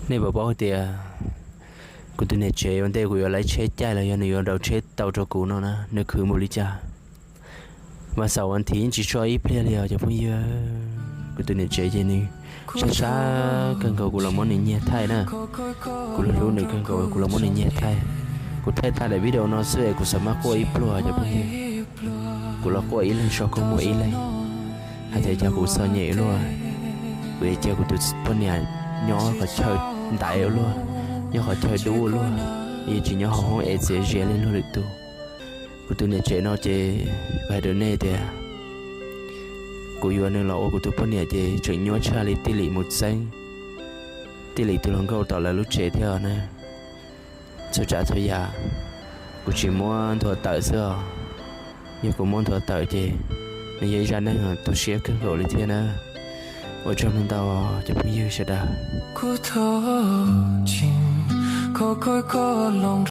Nej puas paub tias kuv tus niam tsev ua ntej kuv yuav lawv tsheb caij los yog nws yuav nrau tsheb tau rau kuv no na, nws khwv npaum li cas? Vas xaum vas thiv yeej tsis tso ib pliag li os cov phooj ywg. Kuv tus niam tsev ces nws sab sab kawg nkaus kuv los muab nws nyiag thaij na. Kuv hlub hlub nws kawg nkaus kuv los muab nws nyiag thaij. Kuv thaij tag daim video no xwb es kuv xav maj quaj ib pluag cov phooj ywg. Kuv los quaj ib leeg so kua muag ib leeg, hais tias cas kuv txom nyem luaj. Kuv yuav cia kuv tus poj niam nyob qhov chaw ntaiv ua luaj, nyob qhov chaw dub ua luaj, yuav tsis nyob hauv hoob ev txias zias li luag lwm tus. Kuv tus niam tsev no ces kuv hais rau nej tias kuv yuav nws los ua kuv tus poj niam ces tseem nyuaj tshaj li Tij Lim mus txeeb Tij Lim tus hluas nkauj tom lawv lub tsev thiab na. Txhua tsav txhua yam kuv tsis muab nthuav tawm xwb os. Yog kuv muab nthuav tawm ces nws yog ib zaj neeg tu siab kawg nkaus li thiab na. Ua tsaug ntau cov phooj ywg sawv daws. Kuv thov tsim kho koj loo